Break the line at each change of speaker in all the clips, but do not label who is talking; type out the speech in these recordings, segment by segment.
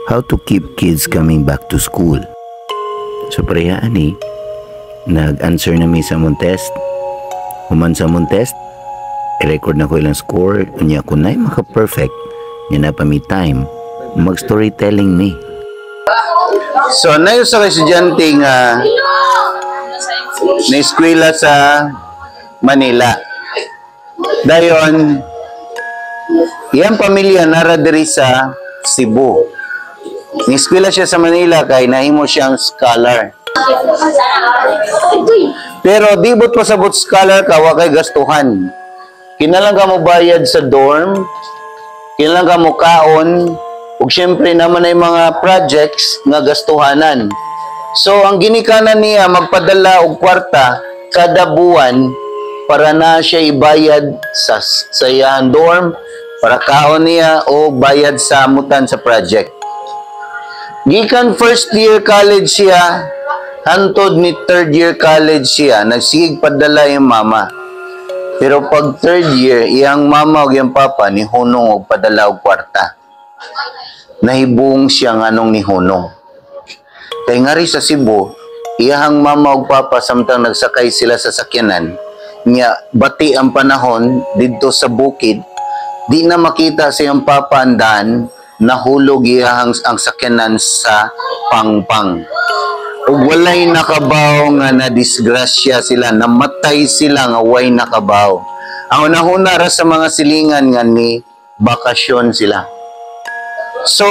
How to keep kids coming back to school. So pareha ani, nag-answer na mi sa among test. Human sa among test, i-record na ko ilang score. Unya kung naay maka-perfect, nya naa pa mi time, mag-storytelling mi.
So, naay usa ka estudyante nga na eskwela sa Manila. Dayon, iyang pamilya nara diri sa Cebu. Ni-eskwela siya sa Manila kay nahimo siyang scholar. Pero di buot pasabot scholar ka, wa kay gastuhan. Kinahanglan ka mo bayad sa dorm, kinahanglan ka mo kaon, ug syempre naman ay mga projects nga gastuhanan. So ang ginikanan niya, magpadala og kwarta kada buwan para na siya ibayad sa iyang dorm, para kaon niya o bayad sa amutan sa project. Gikan first year college siya, hantod ni third year college siya, nagsigig padala yung mama. Pero pag third year, iyang mama ug iyang papa ni hunong og padala og kwarta. Nahibong siya nganong ni hunong. Kay ngari sa Cebu, iyahang mama ug papa, samtang nagsakay sila sa sakyanan, niya bati ang panahon didto sa bukid, di na makita sa iyang papa ang daan, nahulog iyahang ang sakyanan sa pangpang. Ug walay nakabaw nga na disgrasya sila, namatay sila nga way nakabaw. Ang unahuna ra sa mga silingan nga ni bakasyon sila. So,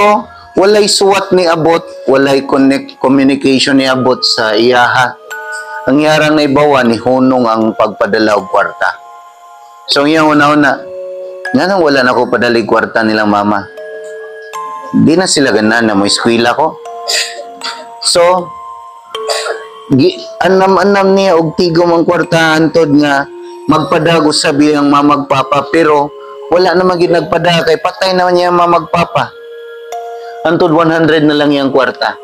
walay suwat ni abot, walay connect communication ni abot sa iyaha. Ang iyarang naibawa, ni hunong ang pagpadala og kwarta. So, ang iyang una-una, nga nang wala na ko padali kwarta nilang mama. Di na sila ganan na mo eskwela ko. So, anam-anam niya og tigom ang kwarta hantod nga magpadago sabi ang mamag papa, pero wala naman gid nagpada kay patay naman niya ang mamag papa. Hantod 100 na lang iyang kwarta.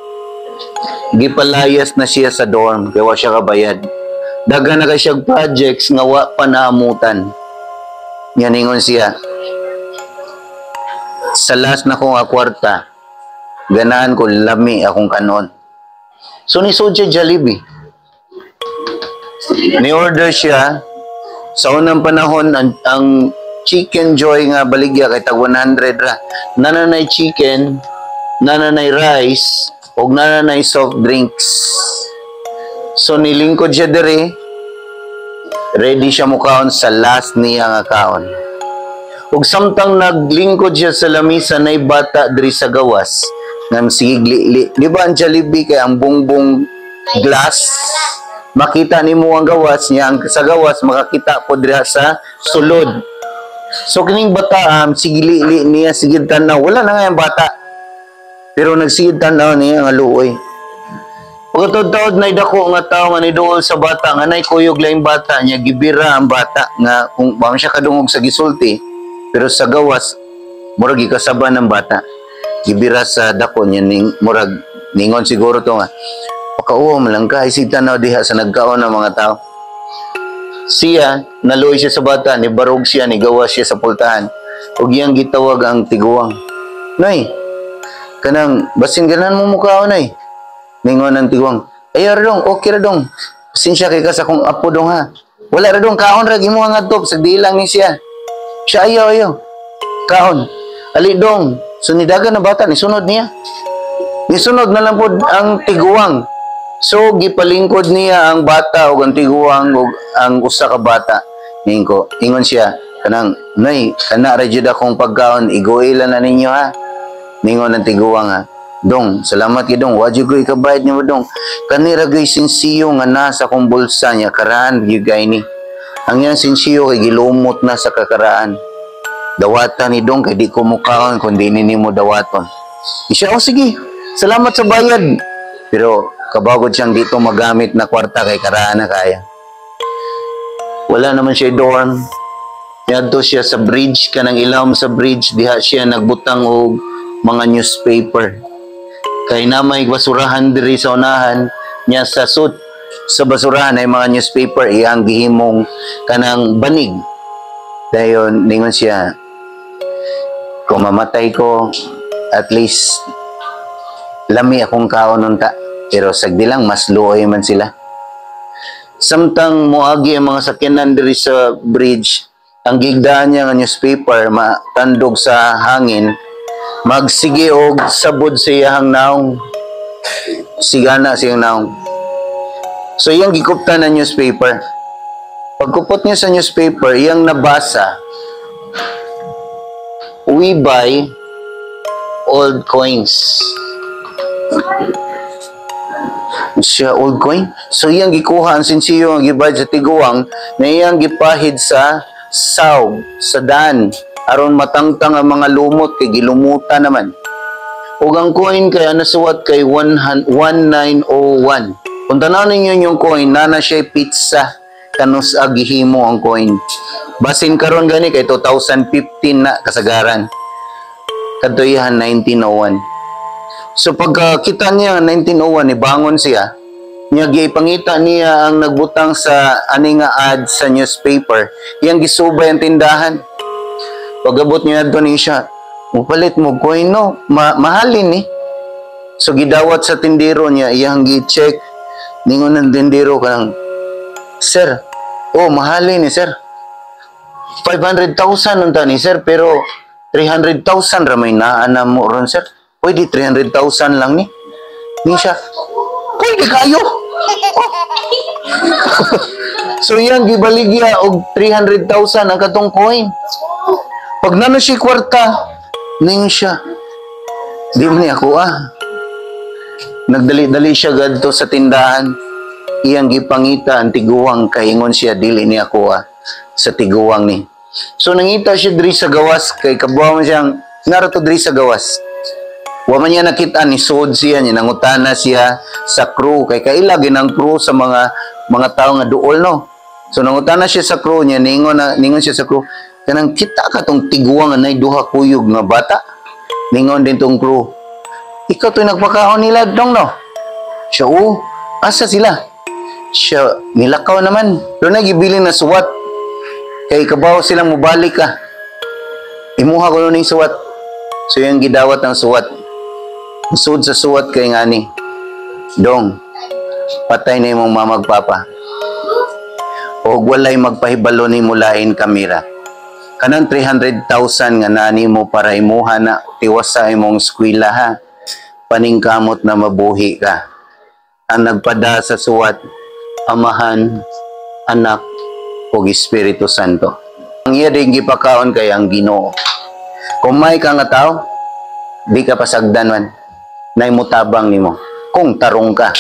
Gipalayas na siya sa dorm kay wa siya kabayad. Daghan na kay siya projects nga wa pa naamutan. Nya ningon siya, "Sa last na ko nga kwarta, ganahan ko lami akong kanon." So nisud siya Jollibee. Ni-order siya. Sa unang panahon, ang Chicken Joy nga baligya kay tag 100 ra. Nananay chicken, nananay rice, ug nananay soft drinks. So nilingkod siya diri, ready siya mukaon sa last niya nga kaon. Ug samtang naglingkod siya sa lamisa, nay bata diri sa gawas nga sige li. Di ba ang Jollibee kay ang bongbong glass, makita nimo ang gawas niya, ang sa gawas makakita po diri sa sulod. So kining bata sige li niya, sige tanaw, wala na nga yung bata. Pero nagsigid tanaw niya nga luoy. Pagkatod-taod, nay dako nga tao nga niduol sa bata nga nay kuyog lang bata niya, gibira ang bata nga kung ba siya kadungog sa gisulti, pero sa gawas murag gikasaban ng bata. Gibira sa dako niya, ning murag ningon siguro to nga pakauwa man lang ka, isig tanaw diha sa nagkaon ng mga tao. Siya, naluoy siya sa bata, ni barog siya, ni gawa siya sa pultahan. Ug iyang gitawag ang tiguang. "Nay, kanang basin ganan mo mukaon, nay." Ningon ang tiguang, "Ayaw ra dong, okay ra dong. Pasensya kay ka sa akong apo dong ha." "Wala ra dong, kaon ra imo nga adto, sa lang ni siya." Siya, "Ayaw, ayaw. Kaon. Ali dong." So nidagan na bata, nisunod niya. Nisunod na lang po ang tiguang. So gipalingkod niya ang bata ug ang tiguang ug ang usa ka bata. Ningko, ingon siya, kanang, "Nay, kana ra jud akong pagkaon, iguila na ninyo ha." Ningon ang tiguang ha, "Dong, salamat kay dong, wa jud ko ikabayad nimo dong. Kani ra gyud sinsiyo nga nasa akong bulsa niya, karaan gyud kay ni." Ang iyang sinsiyo kay gilumot na sa kakaraan. "Dawata ni dong kay di ko mukaon kung di ni nimo dawaton." Siya, "Oh sige, salamat sa bayad." Pero kabagod siyang dito magamit na kwarta kay karaan na kaya. Wala naman siya dorm. Niadto siya sa bridge, kanang ilawom sa bridge, diha siya nagbutang og mga newspaper. Kay na may basurahan diri sa unahan niya, sa sud sa basurahan ay mga newspaper iyang gihimong kanang banig. Dayon ningon siya, "Kung mamatay ko, at least Lami akong kaon unta. Pero sagdi lang, mas luoy man sila. Samtang moagi ang mga sakyanan diri sa bridge, ang gigdaan niya nga newspaper matandog sa hangin, magsige og sabod sa iyahang naong. Sigana siyang naong. So iyang gikuptan ng newspaper. Pagkupot niya sa newspaper, iyang nabasa, "We buy old coins." Siya, old coin. So iyang gikuha ang sinsiyo ang gibayad sa tiguang na iyang gipahid sa sawg, sa daan, aron matangtang ang mga lumot kay gilumutan naman. Ug ang coin kay nasuwat kay 1901. Kung tanaw ninyo yung coin, nana siya pizza kanus gihimo ang coin. Basin karon gani kay 2015 na kasagaran. Kadto iyahan 1901. So pagka kita niya 1901, ibangon siya, niya gipangita niya ang nagbutang sa ani nga ad sa newspaper, iyang gisubay ang tindahan. Pagabot niya adto ni siya, "Mupalit mo coin, no, mahalin ni." So gidawat sa tindero niya, iyang gi-check, ningon ng tindero kanang, "Sir, oh, mahalin ni, sir. 500,000 unta ni, sir, pero 300,000 ra may naa na mo ron, sir. Pwede 300,000 lang ni." Ni siya, "Pwede kayo." Oh. So iyang gibaligya og 300,000 ang katong coin. Pag nano siya kwarta, ningon siya, "Di man ni ako ah." Nagdali-dali siya gadto sa tindahan. Iyang gipangita ang tiguang kay ingon siya, dili ni ako ah, sa tiguang ni. So nangita siya diri sa gawas kay kabuha man siyang narato diri sa gawas. Wa man niya nakita ni sod siya niya, nangutana siya sa crew kay kaila ginang crew sa mga tao nga duol, no. So nangutana siya sa crew niya, ningon na ningon siya sa crew kanang, "Kita ka tong tiguang nga nay duha kuyog nga bata?" Ningon din tong crew, "Ikaw to'y nagpakaon nila dong, no?" Siya, "Oo." "Asa sila?" Siya, "Nilakaw naman." Pero nagibilin na suwat. Kay kabaw silang mubalik ka. Imuha ko ning suwat. So yung gidawat ang suwat. Sud sa suwat kay ngani, "Dong, patay na imong mama ug papa. Og walay magpahibalo nimo lain kamera. Kanang 300,000 nga nani mo para imuha na tiwas sa imong eskwela ha. Paningkamot na mabuhi ka." Ang nagpada sa suwat, Amahan, Anak, ug Espiritu Santo. Ang iya din gipakaon kay ang Ginoo. Kung may ka nga tao, di ka pasagdan man. Nay mutabang nimo. Kung tarong ka.